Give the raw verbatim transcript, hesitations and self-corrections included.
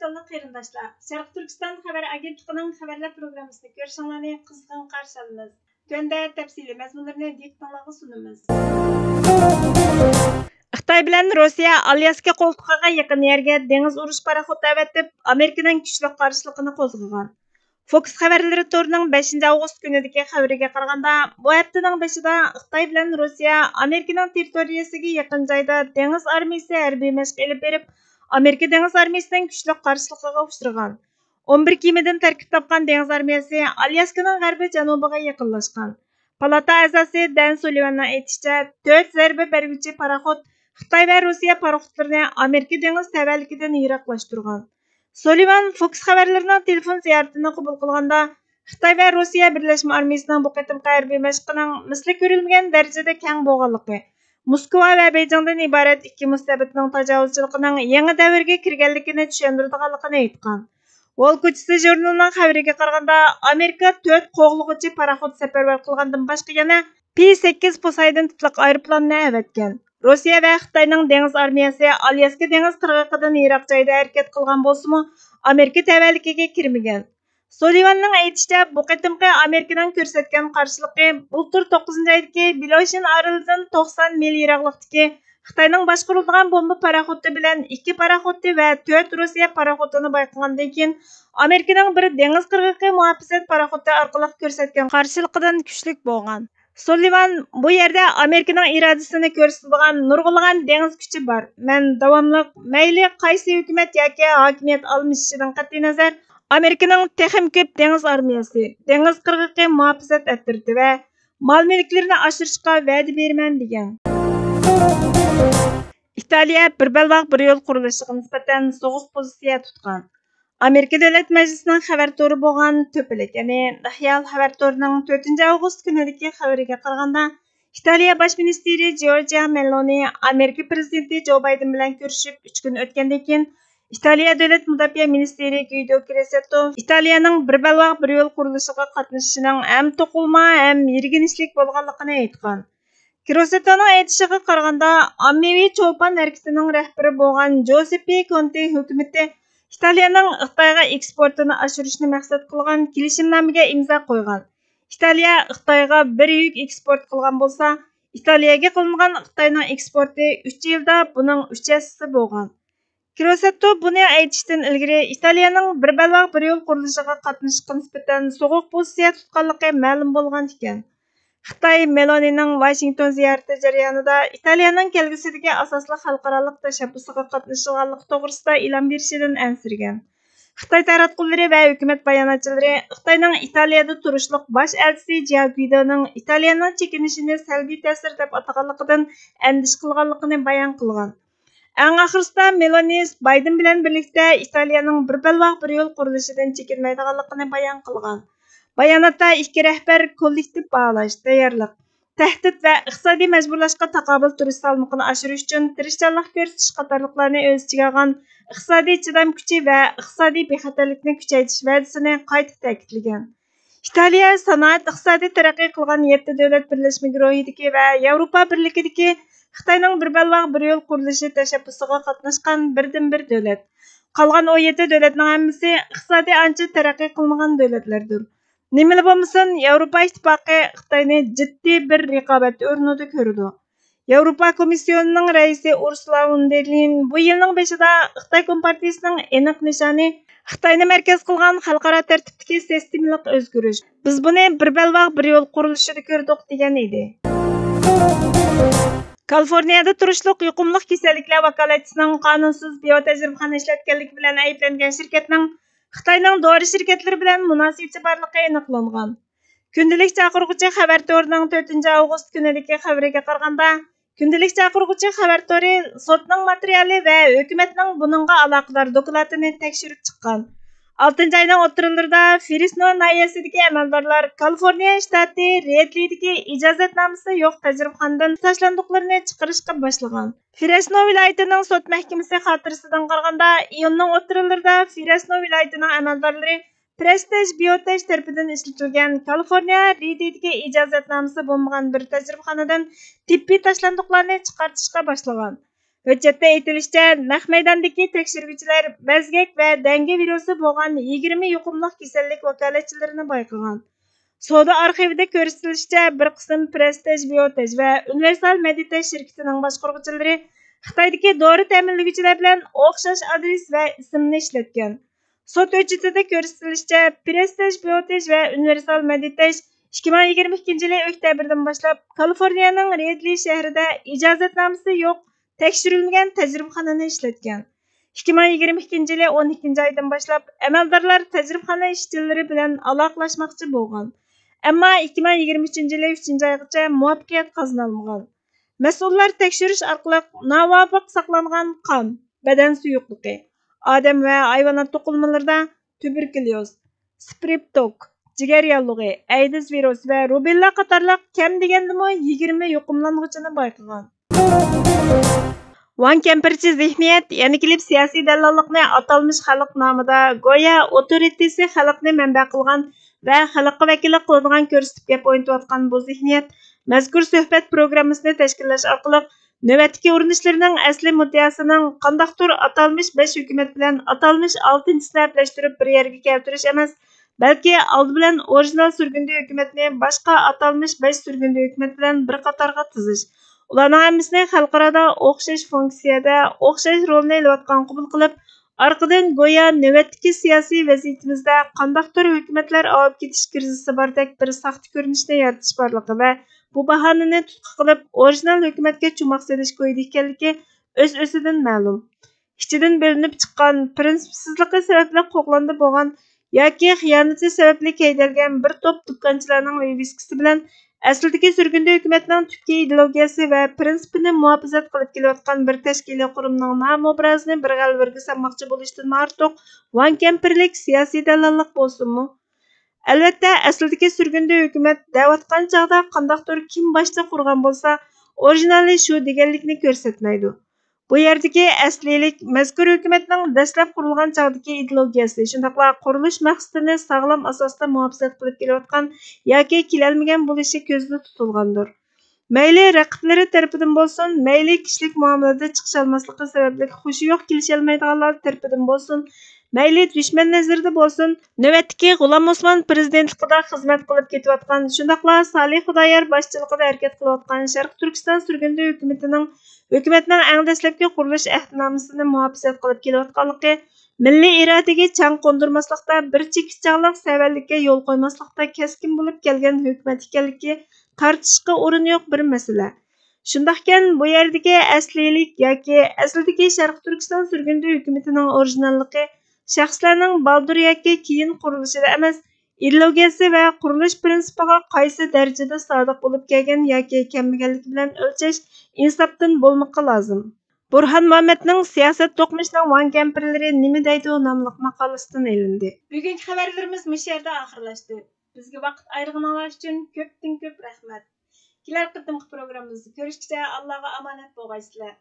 ئەزىمەتلىك قېرىنداشلار، شەرقىي تۈركىستان خەۋەر ئاگېنتلىقىنىڭ خەۋەرلەر پروگراممىسىنى كۆرۈشۈڭلارنى قىزغىن قارشى ئالىمىز. تۆۋەندە تەپسىلىي مەزمۇنلىرىنى دىققىتىڭلارغا سۇنىمىز. خىتاي بىلەن روسىيە ئالياسكا قولتۇقىغا يېقىن يەرگە دېڭىز ئۇرۇش پاراخوتى ئەۋەتىپ، ئامېرىكىنىڭ كۈچلۈك قارشىلىقىنى قوزغىغان. فوكس خەۋەرلىرى تورىنىڭ بەشىنچى ئاۋغۇست كۈنىدىكى خەۋىرىگە قارىغاندا، بۇ ھەپتىنىڭ بېشىدا خىتاي بىلەن روسىيە ئامېرىكىنىڭ تېررىتورىيىسىگە يېقىن جايدا دېڭىز ئارمىيىسى ھەربىي مەشىق ئېلىپ بېرىپ، ئامېرىكا دېڭىز ئارمىيىسىنىڭ كۈچلۈك قارشىلىقىغا ئۇچرىغان. ئون بىر كېمىدىن تەركىب تاپقان دېڭىز ئارمىيەسى ئالياسكىنىڭ غەربىي جەنۇبىغا يېقىنلاشقان. پالاتا ئەزاسى دەن سۇلىۋاننىڭ ئېيتىشىچە، تۆت زەربە بەرگۈچى پاراخوت خىتاي ۋە روسىيە پاراخوتلىرىنى ئامېرىكا دېڭىز تەۋەلىكىدىن يىراقلاشتۇرغان. سۇلىۋان فوكس خەۋەرلىرىنىڭ تېلېفون زىيارىتىنى قوبۇل قىلغاندا، خىتاي ۋە روسىيە بىرلەشمە ئارمىيىسىنىڭ بۇ قېتىمقى ھەربىي مەشقىنىڭ مىسلى كۆرۈلمىگەن دەرىجىدە كەڭ بولغانلىقى، موسكۋا ۋە بېيجىڭدىن ئىبارەت ئىككى مۇستەبىتنىڭ تاجاۋۇزچىلىقىنىڭ يېڭى دەۋرگە كىرگەنلىكىنى چۈشەندۈرىدىغانلىقىنى ئېيتقان. ۋول كوچىسى ژۇرنىلىنىڭ خەۋىرىگە قارىغاندا، ئامېرىكا تۆت قوغلىغۇچى پاراخوت سەپەرۋەر قىلغاندىن باشقا يەنە پى سەككىز پوسايدىن تىپلىق ئايروپىلاننى ئەۋەتكەن. روسىيە ۋە خىتاينىڭ دېڭىز ئارمىيەسى ئالياسكا دېڭىز قىرغىقىدىن يىراق جايدا ھەرىكەت قىلغان بولسىمۇ، ئامېرىكا تەۋەلىكىگە كىرمىگەن. سۇلىۋاننىڭ ئېيتىشىچە، بۇ قېتىمقى ئامېرىكىنىڭ كۆرسەتكەن قارشىلىقى بۇلتۇر توققۇزىنچى ئايدىكى بلوشىن ئارىلىدىن توقسان مىل يىراقلىقتىكى خىتاينىڭ باشقۇرۇلىدىغان بومبا پاراخوتى بىلەن ئىككى پاراخوتى ۋە تۆت روسىيە پاراخوتىنى بايقىغاندىن كېيىن، ئامېرىكىنىڭ بىر دېڭىز قىرغىقى مۇھاپىزەت پاراخوتى ئارقىلىق كۆرسەتكەن قارشىلىقىدىن كۈچلۈك بولغان. سۇللىۋان بۇ يەردە ئامېرىكىنىڭ ئىرادىسىنى كۆرسىتىدىغان نۇرغۇنلىغان دېڭىز كۈچى بار. مەن داۋاملىق، مەيلى قايسى ھۆكۈمەت ياكى ھاكىمىيەت ئالمىشىشىدىن قەتئىينەزەر، ئامېرىكىنىڭ تېخىمۇ كۆپ دېڭىز ئارمىيەسى، دېڭىز قىرغىقى مۇھاپىزەت ئەترىتى ۋە مال مۈلۈكلىرىنى ئاشۇرۇشقا ۋەدە بېرىمەن، دېگەن. ئىتالىيە بىر بەلباغ بىر يول قۇرۇلۇشىغا نىسبەتەن سوغۇق پوزىتسىيە تۇتقان. ئامېرىكا دۆلەت مەجلىسىنىڭ خەۋەر تورى بولغان تۆپىلىك، يەنى دەھيال خەۋەر تورىنىڭ تۆتىنچى ئاۋغۇست كۈنىدىكى خەۋىرىگە قارىغاندا، ئىتالىيە باش مىنىستىرى جورجىيا مېلونى ئامېرىكا پىرېزىدېنتى جو بايدېن بىلەن كۆرۈشۈپ ئۈچ كۈن ئۆتكەندىن كېيىن، ئىتالىيە دۆلەت مۇداپىئە مىنىستىرى گۇيدو كرېسەتتو ئىتالىيەنىڭ بىر بەلباغ بىر يول قۇرۇلۇشىغا قاتنىشىشىنىڭ ھەم توقۇلما، ھەم يىرگىنچلىك بولغانلىقىنى ئېيتقان. كروسېتتونىڭ ئېيتىشىغا قارىغاندا، ئاممىۋى چولپان ھەرىكىتىنىڭ رەھبىرى بولغان جوزېپپې كونتې ھۆكۈمىتى ئىتالىيەنىڭ خىتايغا ئېكسپورتىنى ئاشۇرۇشنى مەقسەت قىلغان كېلىشىمنامىگە ئىمزا قويغان. ئىتالىيە خىتايغا بىر يۈك ئېكسپورت قىلغان بولسا، ئىتالىيەگە قىلىنغان خىتاينىڭ ئېكسپورتى ئۈچ يىلدا بۇنىڭ ئۈچ ھەسسىسى بولغان. كروسېتتو بۇنى ئېيتىشتىن ئىلگىرى، ئىتالىيەنىڭ بىر بەلباغ بىر يول قۇرۇلۇشىغا قاتنىشىشقا نىسبەتەن سوغۇق پوزىتسىيە تۇتقانلىقى مەلۇم بولغان ئىكەن. خىتاي مېلونىنىڭ ۋاشىنگتون زىيارىتى جەريانىدا ئىتالىيەنىڭ كەلگۈسىدىكى ئاساسلىق خەلقئارالىق تەشەببۇسىغا قاتنىشىدىغانلىقى توغرىسىدا ئېلان بېرىشىدىن ئەنسىرىگەن. خىتاي تاراتقۇلىرى ۋە ھۆكۈمەت باياناتچىلىرى خىتاينىڭ ئىتالىيەدە تۇرۇشلۇق باش ئەلچىسى جيا گۇيدونىڭ ئىتالىيەنىڭ چېكىنىشىنى سەلبىي تەسىر دەپ ئاتىغانلىقىدىن ئەندىشە قىلغانلىقىنى بايان قىلغان. ئەڭ ئاخىرسىدا مېلونى بايدېن بىلەن بىرلىكتە ئىتالىيەنىڭ بىر بەلباغ بىر يول قۇرۇلۇشىدىن چېكىنمەيدىغانلىقىنى بايان قىلغان. باياناتتا ئىككى رەھبەر كوللېكتىپ باھالاش، تەييارلىق، تەھدىت ۋە ئىقتىسادىي مەجبۇرلاشقا تاقابىل تۇرۇش سالمىقىنى ئاشۇرۇش ئۈچۈن تىرىشچانلىق كۆرسىتىش قاتارلىقلارنى ئۆز ئىچىگە ئالغان ئىقتىسادىي چىدام كۈچى ۋە ئىقتىسادىي بىخەتەرلىكنى كۈچەيتىش ۋەدىسىنى قايتا تەكىتلىگەن. ئىتالىيە سانائەت ئىقتىسادى تەرەققىي قىلغان يەتتە دۆلەت بىرلەشمە گۇرۇھىدىكى ۋە ياۋروپا بىرلىكىدىكى خىتاينىڭ بىر بەلباغ بىر يول قۇرۇلۇشى تەشەببۇسىغا قاتناشقان بىردىنبىر دۆلەت. قالغان ئون يەتتە دۆلەتنىڭ ھەممىسى ئىقتىسادىي ئانچە تەرەققىي قىلمىغان دۆلەتلەردۇر. نېمىلا بولمىسۇن، ياۋروپا ئىتتىپاقى خىتاينى جىددىي بىر رىقابەت ئورنىدا كۆرىدۇ. ياۋروپا كومىسسىيونىنىڭ رەئىسى ئۇرسۇلا فون دېر لېيېن بۇ يىلنىڭ بېشىدا خىتاي كومپارتىيىسىنىڭ ئېنىق نىشانى خىتاينى مەركەز قىلغان خەلقئارا تەرتىپتىكى سىستېمىلىق ئۆزگىرىش. بىز بۇنى بىر بەلباغ بىر يول قۇرۇلۇشىدا كۆردۇق، دېگەن ئىدى. كالىفورنىيەدە تۇرۇشلۇق يۇقۇملۇق كېسەللىكلەر ۋاكالەتچىسىنىڭ قانۇنسىز بىيو تەجرىبىخانا ئىشلەتكەنلىكى بىلەن ئەيىبلەنگەن شىركەتنىڭ خىتاينىڭ دورا شىركەتلىرى بىلەن مۇناسىۋىتى بارلىقى ئېنىقلانغان. كۈندىلىك چاقىرغۇچى خەۋەر تورىنىڭ تۆتىنچى ئاۋغۇست كۈنىدىكى خەۋىرىگە قارىغاندا، كۈندىلىك چاقىرغۇچى خەۋەر تورى سوتنىڭ ماتېرىيالى ۋە ھۆكۈمەتنىڭ بۇنىڭغا ئالاقىدار دوكلاتىنى تەكشۈرۈپ چىققان. ئالتىنچى ئاينىڭ ئوتتۇرىلىرىدا فرېسنو ناھىيەسىدىكى ئەمەلدارلار كالىفورنىيە شتاتى رېدلىدىكى ئىجازەتنامىسى يوق تەجرىبىخانىدىن تاشلاندۇقلىرىنى چىقىرىشقا باشلىغان. فرېسنو ۋىلايىتىنىڭ سوت مەھكىمىسى خاتىرىسىدىن قارىغاندا، ئىيۇننىڭ ئوتتۇرىلىرىدا فرېسنو ۋىلايىتىنىڭ ئەمەلدارلىرى پرېستىژ بىيوتېك تەرىپىدىن ئىشلىتىلگەن كالىفورنىيە رېدىدىكى ئىجازەتنامىسى بولمىغان بىر تەجرىبىخانىدىن تېببىي تاشلاندۇقلارنى چىقارتىشقا باشلىغان. ھۆججەتتە ئېيتىلىشىچە، نەق مەيداندىكى تەكشۈرگۈچىلەر بەزگەك ۋە دەڭگە ۋىرۇسى بولغان يىگىرمە يۇقۇملۇق كېسەللىك ۋاكالەتچىلىرىنى بايقىغان. سودا ئارخىۋىدا كۆرسىتىلىشىچە، بىر قىسىم پرېستىژ بىيوتېج ۋە ئۇنىۋېرسال مېدىتېج شىركىتىنىڭ باشقۇرغۇچىلىرى خىتايدىكى دورا تەمىنلىگۈچىلەر بىلەن ئوخشاش ئادرېس ۋە ئىسىمنى ئىشلەتكەن. سوت ھۆججىتىدە كۆرسىتىلىشىچە، پرېستىژ بىيوتېج ۋە ئۇنىۋېرسال مېدىتېج ئىككى مىڭ يىگىرمە ئىككىنچى يىلى ئۆكتەبىردىن باشلاپ كالىفورنىيەنىڭ رېدلى شەھىرىدە ئىجازەتنامىسى يوق تەكشۈرۈلمىگەن تەجرىبىخانىنى ئىشلەتكەن. ئىككى مىڭ يىگىرمە ئىككىنچى يىلى ئون ئىككىنچى ئايدىن باشلاپ ئەمەلدارلار تەجرىبىخانا ئىشچىلىرى بىلەن ئالاقىلەشمەكچى بولغان. ئەمما ئىككى مىڭ يىگىرمە ئۈچىنچى يىلى ئۈچىنچى ئايغىچە مۇۋەپپەقىيەت قازىنالمىغان. مەسئۇللار تەكشۈرۈش ئارقىلىق نامۇۋاپىق ساقلانغان قان، بەدەن سۇيۇقلۇقى، ئادەم ۋە ھايۋانات توقۇلمىلىرىدا تۇبېركۇليوز، سترېپتوك، جىگەر ياللۇغى، ئەيدىز ۋىرۇسى ۋە روبېللا قاتارلىق كەم دېگەندىمۇ يىگىرمە يۇقۇملانغۇچىنى بايقىغان. ۋان كەمپىرچى زېھنىيەت يەنە كېلىپ سىياسىي دەلاللىقنى ئاتالمىش خەلق نامىدا، گويا ئوتورىتېسى خەلقنى مەنبە قىلغان ۋە خەلققە ۋەكىللىك قىلىدىغان كۆرسىتىپ گەپ ئوينىتىۋاتقان بۇ زېھنىيەت مەزكۇر سۆھبەت پروگراممىسىنى تەشكىللەش ئارقىلىق نۆۋەتتىكى ئۇرۇنۇشلىرىنىڭ ئەسلى مۇددىئاسىنىڭ قانداقتۇر ئاتالمىش بەش ھۆكۈمەت بىلەن ئاتالمىش ئالتىنچىسىنى ھەپلەشتۈرۈپ بىر يەرگە كەلتۈرۈش ئەمەس، بەلكى ئالدى بىلەن ئورىجىنال سۈرگۈندە ھۆكۈمەتنى باشقا ئاتالمىش بەش سۈرگۈندە ھۆكۈمەت بىلەن بىر قاتارغا تىزىش، ئۇلارنىڭ ھەممىسىنى خەلقئارادا ئوخشاش فۇنكسىيەدە ئوخشاش رولنى ئېلىۋاتقان قوبۇل قىلىپ، ئارقىدىن گويا نۆۋەتتىكى سىياسىي ۋەزىيىتىمىزدە قانداقتۇر ھۆكۈمەتلەر ئاۋۇپ كېتىش كىرىزىسى باردەك بىر ساختا كۆرۈنۈشنى يارىتىش بارلىقى ۋە بۇ باھانىنى تۇتقا قىلىپ، ئورىجىنال ھۆكۈمەتكە چوماق سېلىش كويىدا ئىكەنلىكى ئۆز-ئۆزىدىن مەلۇم. ئىچىدىن بۆلۈنۈپ چىققان، پىرىنسىپسىزلىقى سەۋەبلىك قوغلاندى بولغان ياكى خىيانىتى سەۋەبلىك ھەيدەلگەن بىر توپ دۇكانچىلارنىڭ ۋىۋىسكىسى بىلەن ئەسلىدىكى سۈرگۈندە ھۆكۈمەتنىڭ تۈپكى ئىدېئولوگىيەسى ۋە پىرىنسىپىنى مۇھاپىزەت قىلىپ كېلىۋاتقان بىر تەشكىلىي قۇرۇمنىڭ نام-ئوبرازىنى بىر غەلۋىرگە سالماقچى بولۇشتىنمۇ ئارتۇق ۋان كەمپىرلىك سىياسىي دەلاللىق بولسۇنمۇ؟ ئەلۋەتتە، ئەسلىدىكى سۈرگۈندە ھۆكۈمەت دەۋاتقان چاغدا قانداقتۇر كىم باشلىق قۇرغان بولسا، ئورىجىنالى شۇ دېگەنلىكنى كۆرسەتمەيدۇ. بۇ يەردىكى ئەسلىيلىك مەزكۇر ھۆكۈمەتنىڭ دەسلەپ قۇرۇلغان چاغدىكى ئىدېئولوگىيەسى، شۇنداقلا قۇرۇلۇش مەقسىتىنى ساغلام ئاساستا مۇھاپىزەت قىلىپ كېلىۋاتقان ياكى كېلەلمىگەن بولۇشى كۆزدە تۇتۇلغاندۇر. مەيلى رەقىبلىرى تەرىپىدىن بولسۇن، مەيلى كىشىلىك مۇئامىلىدە چىقىشالماسلىقى سەۋەبلىك خۇشى يوق كېلىشەلمەيدىغانلار تەرىپىدىن بولسۇن، مەيلى دۈشمەن نەزىرىدە بولسۇن، نۆۋەتتىكى غۇلام ئوسمان پىرېزىدېنتلىقىدا خىزمەت قىلىپ كېتىۋاتقان، شۇنداقلا سالىھ خۇدايار باشچىلىقىدا ھەرىكەت قىلىۋاتقان شەرقىي تۈركىستان سۈرگۈندە ھۆكۈمىتىنىڭ، ھۆكۈمەتنىڭ ئەڭ دەسلەپكى قۇرۇلۇش ئەھدىنامىسىنى مۇھاپىزەت قىلىپ كېلىۋاتقانلىقى، مىللىي ئىرادىگە چاڭ قوندۇرماسلىقتا، بىر چېكىت چاغلىق سەۋەنلىككە يول قويماسلىقتا كەسكىن بولۇپ كەلگەن ھۆكۈمەت ئىكەنلىكى تارتىشىشقا ئورۇن يوق بىر مەسىلە. شۇنداقكەن، بۇ يەردىكى ئەسلىيلىك ياكى ئەسلىدىكى شەرقىي تۈركىستان سۈرگۈندە ھۆكۈمىتىنىڭ ئورىجىناللىقى شەخسلەرنىڭ بالدۇر ياكى كېيىن قۇرۇلۇشىدا ئەمەس، ئىدېئولوگىيەسى ۋە قۇرۇلۇش پىرىنسىپىغا قايسى دەرىجىدە سادىق بولۇپ كەلگەن ياكى كەلمىگەنلىكى بىلەن ئۆلچەش ئىنساپتىن بولمىقى لازىم. بۇرھان مۇھەممەدنىڭ سىياسەت توقۇنۇشىنىڭ ۋان كەمپىرلىرى نېمە دەيدۇ ناملىق ماقالىسىدىن ئېلىندى. بۈگۈنكى خەۋەرلىرىمىز مۇشۇ يەردە ئاخىرلاشتى. بىزگە ۋاقىت ئايرىغىنىڭلار ئۈچۈن كۆپتىن كۆپ رەھمەت. كېلەر قېتىمقى پروگراممىمىزدا كۆرۈشكىچە ئاللاغا ئامانەت بولغايسىلەر.